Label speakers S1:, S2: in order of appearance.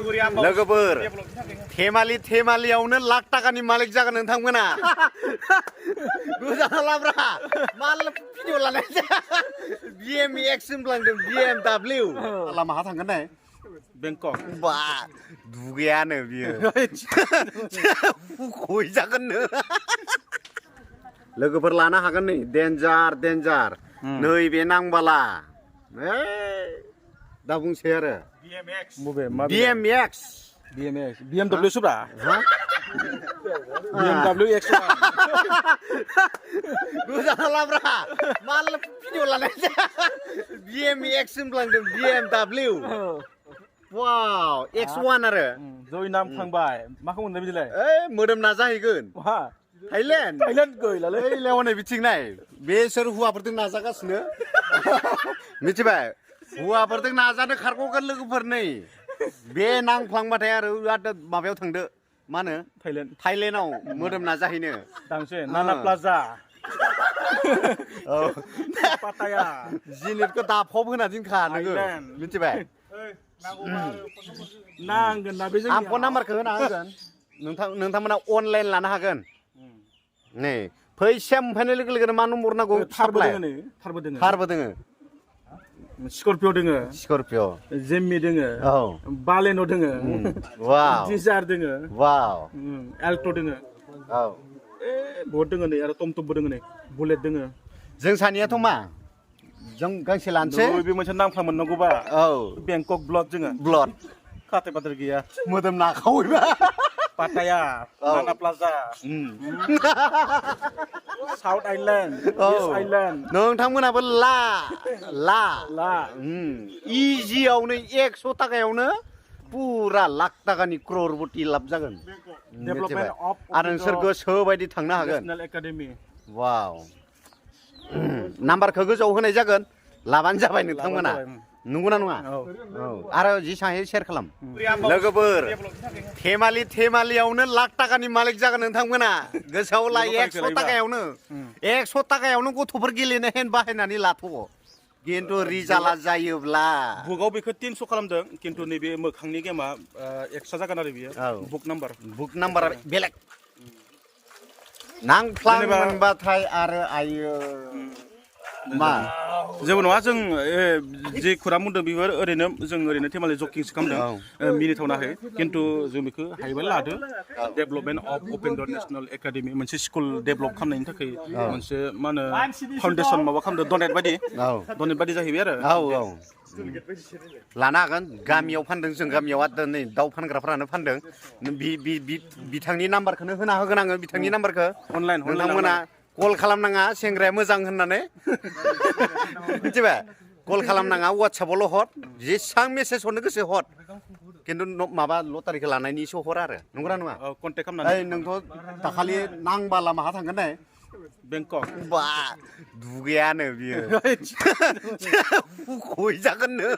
S1: लोगोफोर धेमालियावनो लाख टाकानि मालिक जागोन नोंथांमोना गोजानाव लाब्रा माल भिडिअ लानाय BMX होनब्लांदों BMW लामा थांगोन नाय बेंकक बा दुगैयानो बियो गय जागोननो लोगोफोर लानो हागोन नै डेन्जार नैबे नांबाला दा बुंसै आरो BMX
S2: BMW Subra BMW X1
S1: गोजानाव लाब्रा माल भिडिअ लानाय BMX होनब्लांदों BMW वाव X1 आरो
S2: जय नाम थांबाय माखौ मोनदों बिदिलाय
S1: मोदोमना जाहैगोन थाइलेण्ड
S2: गैलालै
S1: लेवानै बिथिं नाय बेसोर हौवाफोरजों नाजागासिनो मिथिबाय हौवाफोरजों नाजानो खारग'गोन लोगोफोर नै बे नांफ्लांबाथाय आरो माबायाव थांदो मा होनो थाइलेण्डआव मोदोमना जाहैनो
S2: दांसे नाना प्लाजा पाटाया
S1: जिनिटखौ दाफब होना दिनखा नोङो मिथिबाय
S2: नांगोन ना बेजों
S1: आं फन नाम्बारखौ होना होगोन नोंथांमोना अनलाइन लानो हागोन नै फैसा मोनफैनाय लोगो लोगोनो मा नम्बर नांगौ थारबो दोङो
S2: स्कर्पिय' दोङो जेमि दोङो बालेन' दोङो डिजार दोङो एल्ट' दोङो बहुत दोङो नै आरो टमटमबो दोङो नै बुलेट दोङो
S1: जों सानैयाथ' मा जों गांसे लानोसै
S2: बे मोनसे नांफ्लां मोननांगौबा बेंकक ब्लड जोङो खाथाय बाद्राय गैया
S1: मोदोम नाखावैबा
S2: पाटाया नाना plaza south island east island
S1: नोंथांमोनाबो ला इजियावनो 100 टाकायावनो पुरा लाख टाकानि क्ररपति लाब जागोन आरो नोंसोर गोसो बायदि थांनो हागोन
S2: नेशनेल एकाडेमि
S1: वाव नाम्बारखौ गोजौआव होनाय जागोन लाबानो जाबाय नोंथांमोना नंगौना नङा आरो जेसां शेयार खालाम लोगोफोर धेमालियावनो लाख टाकानि मालिक जागोन नोंथांमोना गोसोआव ला 100 टाकायावनो गथ'फोर गेलेनो हेन बाहायनानै लाथ' खिन्थु रिजाल्टआ जायोब्ला
S2: बुकआव बेखौ 300 खालामदों खिन्थु नैबे मोखांनि गेमा एक्सट्रा जागोन आरो बियो बुक नाम्बार
S1: बेलेग नांफ्लां मोनबाथाय आरो आयो मा
S2: जेबो नङा जों जे खुरा बुंदों बेफोर जों ओरैनो धेमालि जकिंसो खालामदों मिनिथावनाहै खिन्थु जों बेखौ हायोबा लादो development of Upendra national academy मोनसे स्कुल डेभेलप खालामनायनि थाखाय मोनसे मा होनो फाउन्डेसन माबा खालामदों डनेट बायदि जाहैबाय आरो लानो हागोन गामियाव फानदों जों गामियाव नै दाउ फानग्राफ्रानो फानदों बिथांनि नाम्बारखौनो होना होगोन आङो बिथांनि नाम्बारखौ अनलाइन
S1: नोंथांमोना कल खालामनाङा सेंग्राया मोजां होननानै मिथिबाय कल खालामनाङा वाट्सएपआवल' हर जेसां मेसेज हरनो गोसो हर खिन्थु माबा लटारिखौ लानायनिसो हर आरो नंगौना नङा
S2: कन्टेक्ट खालामनानै
S1: नोंथ' दाखालि नांबाला माहा थांगोन नाय
S2: बेंकक
S1: बा दुगैयानो बियो गय जागोननो